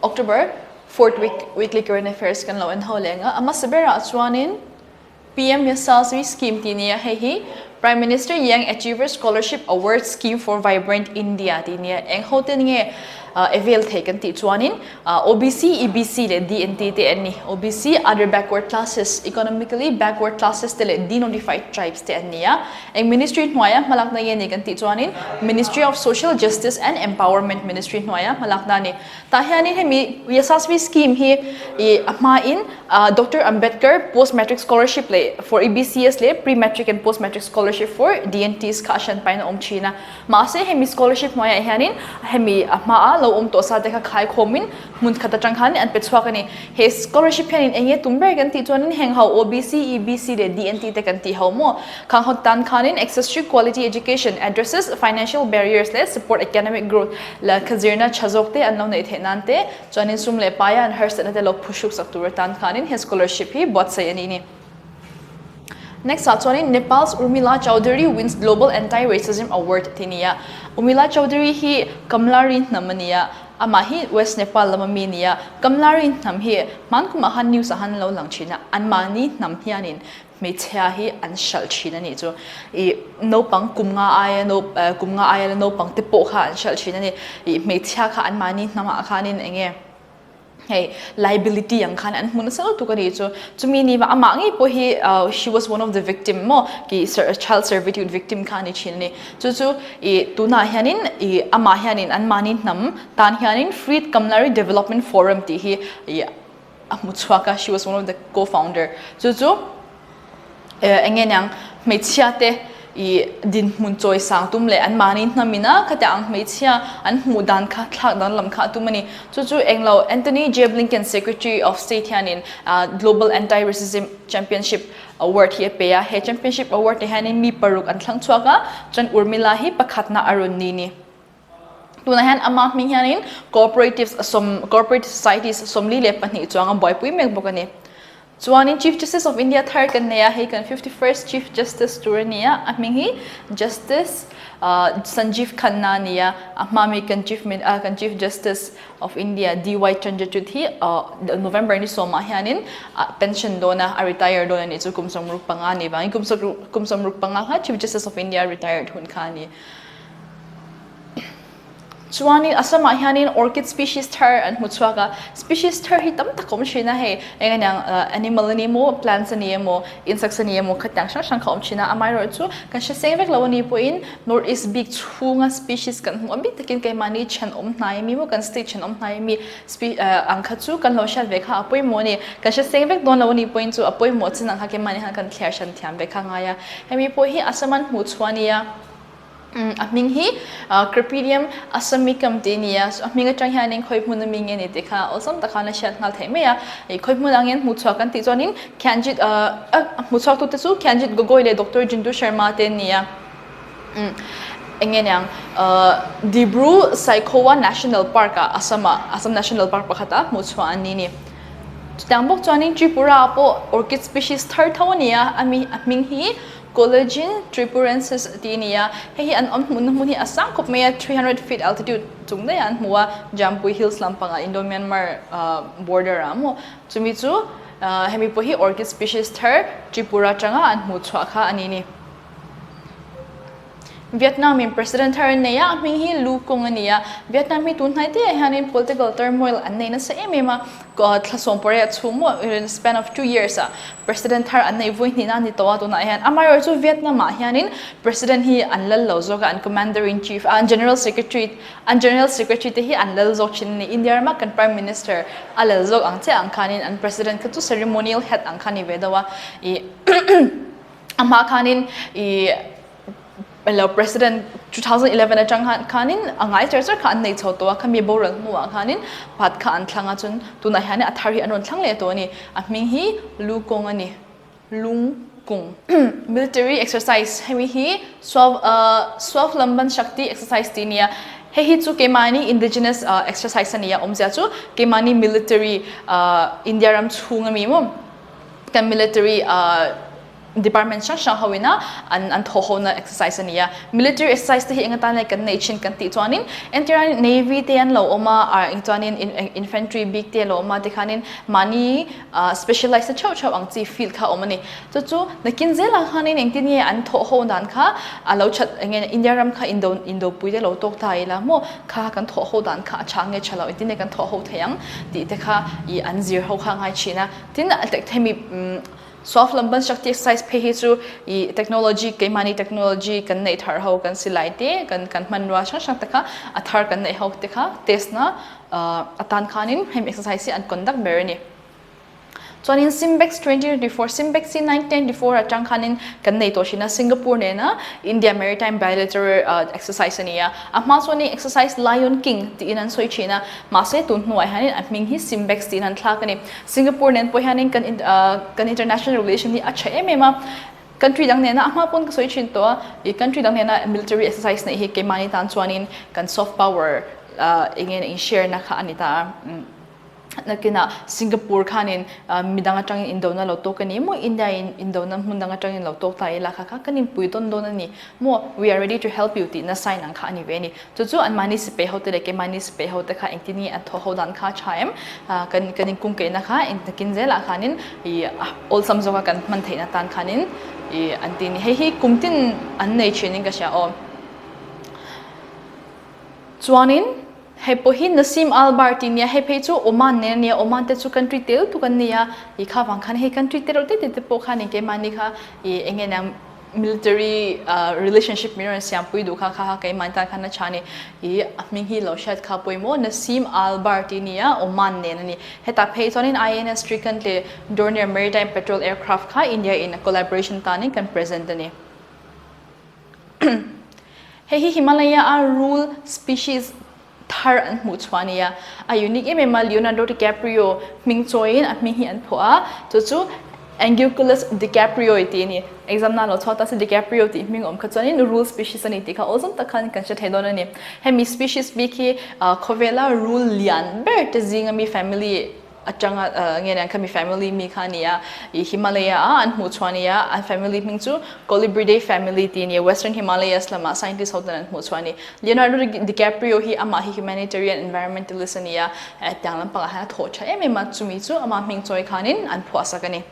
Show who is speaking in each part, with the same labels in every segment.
Speaker 1: October fourth week weekly current affairs kan lo en ho leng a a hmasa berah chuanin PM Yasasvi scheme tih nia hei hi Prime Minister Young Achiever Scholarship Award Scheme for Vibrant India tih nia eng ho te nge avail thei kan tih chuanin OBC, EBC leh DNT te an ni. OBC, Other Backward Classes, Economically Backward Classes te leh Denotified Tribes te an ni a. Eng Ministry hnuaia hmalakna nge ni kan tih chuanin Ministry of Social Justice and Empowerment Ministry hnuaia hmalakna a ni. Tah hianin hemi Yasasvi Scheme hi ih a hmain Doctor Ambedkar Post Matric Scholarship leh for EBCS leh Pre Matric and Post Matric Scholarship for DNTs kha a hran pahin a awm thin a. Mahse hemi scholarship hnuaiah hianin hemi a hmaa lo awm tawh sa te kha khai khawmin hmun khat atang khan an pe chhuak a ni. He scholarship hianin eng nge tum ber kan tih chuanin heng ho OBC, EBC leh DNT te kan tih ho maw? Khang ho tan khanin access to quality education, addresses financial barriers leh support academic growth la kha zirna tha zawk te an lo neih theih nan te chuanin sum leh paia an harsatna te lo phuhruk sak tur atan khanin he scholarship hi buatsaih a ni ni. Next ah chuanin Nepal's Urmila Chaudhary wins Global Anti-Racism Award tih a ni a. Urmila Chaudhary hi Kamlari hnam a ni a, amah hi West Nepal lama mi a ni a. Kamlari hnam hi hman kumah khan news ah khan an lo lang thin a, anmahni hnam hianin hmeichhia hi an hralh thin a nih chu. Ih naupang kum nga aia kum nga aia la naupang te pawh kha an hralh thin a ni. Ih hmeichhia kha anmahni hnamah khanin eng nge. Hei liability ang khan an hmu nasa lutuk a nih chu. Chumi ni amah ngei pawh hi she was one of the victim maw ki child servitude victim kha a ni thin a ni. Chu chu i tunah hianin i amah hianin anmahni hnam tan hianin Freed Kamlari Development Forum tih hi i a hmu chhuak a, she was one of the co-founder. Chu chu Eng nge niang, hmeichhia te i dinhmun chawi sang tum leh anmahni hnam ina khatiang ang hmeichhia an hmuh dan kha thlak danglam kha a tum a ni. Chu chu englo Antony J Blinken Secretary of State hianin Global Anti-Racism Championship Award hi a pe a, he championship award te hianin mi paruk an thlang chhuak a, chuan Urmila hi pakhatna a rawn ni ni. Tunah hian ama hming hianin cooperatives sawm cooperative societies 42 chuang a buaipui mek bawk a ni. Chuanin Chief Justice of India thar kan nei a, hei kan 51st Chief Justice tur a ni a, a hming hi Justice Sanjeev Khanna a ni a, a hma mi kan Chief kan Chief Justice of India DY Chandrachud hi November ni sawmah hianin pension dawn a, a retire dawn a ni chu kum 65 a nih vangin kum 65 kha Chief Justice of India retired hun kha a ni. Chuanin Assam-ah hianin orchid species thar an hmu chhuak a, species thar hi tam tak a awm thin a hei eng aniang animal a ni emaw plants a ni emaw insects a ni emaw khatiang hrang hrang kha a awm thin a amaherawhchu chu kan hre seng vek lo a nih pawhin north east bik chhunga species kan hmuh a bik takin keimahni thenawm hnai ami emaw kan state thenawm hnai ami ang kha chu kan lo hriat ve kha a pawimawh a ni kan hre seng vek dawn lo a nih pawhin chu a pawimawh chin ang kha keimahni khan kan thliar hran thiam ve kha a ngai a hemi pawh hi Assam an hmuh chhuah a nia. A hming hi Crepidium assamicum tih a ni a, a hming atang hianin khawi hmun ami nge ni tih kha awlsam tak khan a hriat nghal theih mai a. Ih khawi hmun angin hmuh chhuah kan tih chuanin Khianjit a hmuh chhuak tute chu Khianjit Gogoi leh Doctor Jintu Sharma te an ni a. Eng nge niang Dibru Saikhowa National Park ah Assam ah Assam National Park pakhat ah hmuh chhuah an ni a ni. Chutiang bawk chuanin Tripura ah pawh orchid species thar tho a ni a, a hming hi Collagen Tripurensis tih a ni a, hei hi an awm hmunna hmun hi a sang khawp mai a, 300 feet altitude chung daih ah an hmu a, Jampui Hills lampangah Indo-Myanmar border ah maw chumi chu hemi pawh hi orchid species thar Tripura atanga an hmuh chhuah kha a ni ni. Vietnam in President thar an nei a, a hming hi Lu Kung a ni a, Vietnam hi tun hnai te ah hianin political turmoil an nei nasa em em a, thla sawmpariat chhung maw in span of 2 years ah President thar an neih vawi hnihna a ni tawh a tunah hian amaherawhchu Vietnam ah hianin President hi an lal lo zawk a an Commander in Chief an General Secretary an General Secretary te hi an lal zawk thin a ni India rama kan Prime Minister a lal zawk ang chiah ang khanin an President kha chu ceremonial head ang kha a ni ve deuh a ih a hma khanin ih Lo President 2011 atang khanin a ngai char char kha an nei chho tawh a, khami boral hnuah khanin pat kha an thlang a, chun tunah hianin a thar hi an rawn thlang leh tawh a ni. A hming hi Lu Kung a ni, Lung Kung. Military exercise hemi hi Swavlamban Shakti exercise tih a ni a, hei hi chu keimahni indigenous exercise a ni a, awmzia chu keimahni military India ram chhung ami maw kan military. Department hrang hrang ho ina an an thawh ho na exercise a ni a. Military exercise te hi eng atan nge kan neih thin kan tih chuanin entirah navy te an lo awm a ah eng chuanin infantry bik te a lo awm a tikhanin mahni ah specialize na theuh theuh ang chi field kha a awm a ni. Chu chu nakin zelah khanin engtin nge an thawh ho dan kha a lo that eng nge India ram kha indo indopui te lo tawk ta ila maw kha kan thawh ho dan kha a tha nge tha lo engtin nge kan thawh ho thei ang tih te kha ih an zir ho kha a ngai thin a. Tin a hemi Swavlamban Shakti exercise phei hi chu ih technology keimahni technology kan neih thar ho kan silai te kan kan hmanrua hrang hrang te kha a thar kan neih ho te kha test na atan khanin hemi exercise hi an conduct ber a ni. Chuanin Simbex 2024 Simbex hi 1994 atang khanin kan nei tawh thin a Singapore nena India Maritime Bilateral exercise a ni a a hma chuanin exercise Lion King tiin an sawi thin a mahse tun hnuah hianin a hming hi Simbex tiin an thlak a ni. Singapore nen pawh hianin kan kan international relation hi a tha em em a, country dang nena a hma pawn ka sawi thin tawh a, ih country dang nena military exercise neih hi keimahni tan chuanin kan soft power eng nge in share na kha a ni ta a, nakinah Singapore khanin midang atangin indona lo tawk a ni maw India in indona hmun dang atangin lo tawk ta ila kha kha kan inpui dawn dawn a ni maw we are ready to help you tihna sign ang kha a ni ve a ni. Chu chu anmahni sipai hote leh keimahni sipai hote kha engtin nge an thawh ho dan kha a tha em? Kan kan inkungkeihna kha engtakin zelah khanin ih awlsam zawka kan hman theihna tan khanin ih an ti a ni. Hei hi kum tin an nei thinin ka hria aw. Chuanin hei pawh hi Nasim Albar tih nia, hei phei chu Oman nen a nia, Oman te chu country tel tuk an ni a, ih kha vang khan hei country te reuh te te te pawh khanin keimahni kha ih eng nge niang Military relationship min rawn siampui duh kha kha kha keimah tan khan a tha a ni. Ih a hming hi lo hriat kha pawimawh Nasim Al Bar tih a ni a, Oman nen a ni. Hetah phei chuanin INS Trikand leh Dornier Maritime Patrol Aircraft kha India in a collaboration tanin kan present a ni. Hei hi Himalaya a rul species thar an hmuh chhuah a ni a. A unique em em a, Leonardo DiCaprio hming chawiin a hming hi an phuah a, chu chu Anguiculus DiCaprioi tih a ni. Exam nan lo chhuak ta se DiCaprio tih hming awm kha chuanin rul species a ni tih kha awlsam tak khan kan hre thei dawn a ni. Hemi species bik hi khawvela rul lian ber te zinga mi family atanga nge nen khami family mi kha a ni a, ih Himalaya a an hmuh chhuah a ni a, an family hming chu Colubridae family tih a ni a, Western Himalayas lamah scientist ho ten an hmuh chhuah a ni. Leonardo DiCaprio hi amah hi humanitarian environmentalist a ni a, tiang lampangah hian a thawh tha em em a, chumi chu ama hming chawi khanin an phuahsak a ni.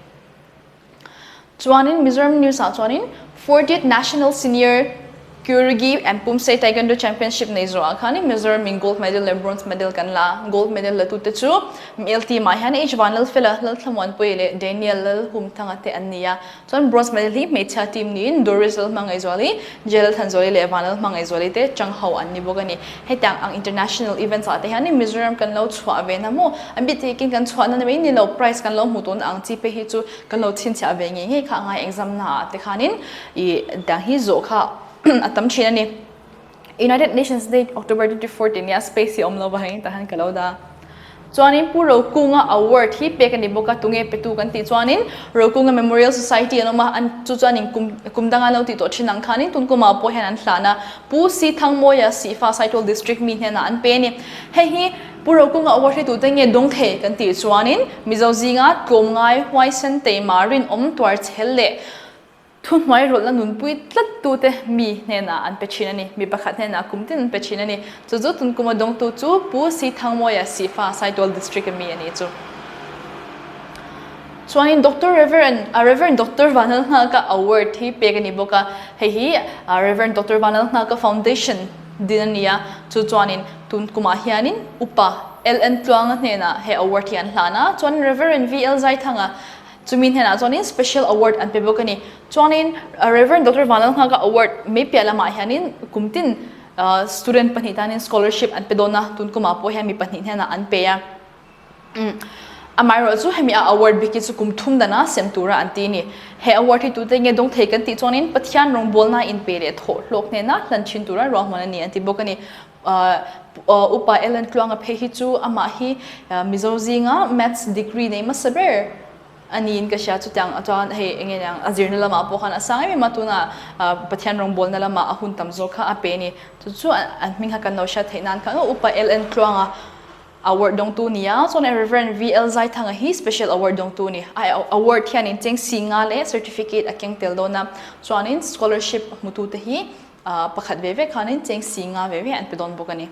Speaker 1: Chuanin Mizoram News ah chuanin 40th National Senior Kyorugi and Pumse Taekwondo Championship nei zawhah khanin Mizoram in gold medal leh bronze medal kan la a. Gold medal la tute chu male team ah hian H Vanlalfela, Lalthlamuanpuia leh Daniel Lalhumthanga te an ni a. Chuan bronze medal hi hmeichhia team niin Doris Lalhmangaihzuali, J Lalthanzuali leh Vanlalhmangaihzuali te chang ho an ni bawk a ni. Hetiang ang international events ah te hianin Mizoram kan lo chhuah ve na maw? A bit takin kan chhuahna na mai ni lo, prize kan lo hmu tun ang chi phei hi chu kan lo chhinchhiah ve ngei ngei kha a ngai exam na ah te khanin ih dang hi zawh kha a tam thin a ni. United Nations Day October 24 tih nia space hi a awm lo vangin tah hian ka lo dah. Chuanin Pu Rokunga Award hi pek a ni bawk a, tunge petu kan tih chuanin Rokunga Memorial Society an awm a, an chu chuanin kum kum danga an lo tih tawh thin ang khanin tun kumah pawh hian an hlan a, Pu Si Thangmawia Sihfa Saitual District mi hnenah an pe a ni. Hei hi Pu Rokunga Award hi tute nge dawng thei kan tih chuanin Mizo zinga tlawmngai, huaisen, teima, rinawm, tuarchhel leh Thuhnuai rawlhna nunpui tlattute mi hnenah an pe thin a ni. Mi pakhat hnenah kum tin an pe thin a ni. Chu chu tunkuma dawngtu chu Pu Si Thangmawia Sihfa Saitual District a mi a ni chu. Chuanin Doctor Reverend Reverend Doctor Vanlalnghaka Award hi pek a ni bawk a. Hei hi Reverend Doctor Vanlalnghaka Foundation din a ni a. Chu chuanin tun kumah hianin Upa LN Tluanga hnenah he award hi an hlan a. Chuanin Reverend VL Zaithanga Chumi hnenah chuanin Special Award an pe bawk a ni. Chuanin Rev. Doctor Vanlalnghaka Award mai piah lamah hianin kum tin student pahnih tanin scholarship an pe dawn a, tun kumah pawh hian mi pahnih hnenah an pe a. Amaherawhchu chu hemi a award bik hi chu kum thum dana sem tura an ti a ni. He award hi tute nge dawng thei kan tih chuanin Pathian rawngbawlna inpe leh thawh hlawk hnena hlan thin tura ruahman a ni an ti bawk a ni. Upa Ellen Tluanga phei hi chu amah hi Mizo zinga Maths degree nei hmasa ber a niin ka hria. Chutiang chuan hei eng nge niang a zirna lamah pawh khan a sang em em a, tunah Pathian rawngbawlna lamah a hun tam zawk kha a pe a ni. Chu chu an hming kha kan lo hriat theih nan khan Upa Ellen Tluanga. Award dawngtu nia, chuan Rev. VL Zaithanga hi Special Award dawngtu ni. A award hianin cheng singa leh certificate a keng tel dawn a, chuanin scholarship hmutute hi pakhat ve ve khanin cheng singa ve ve an pe dawn bawk a ni.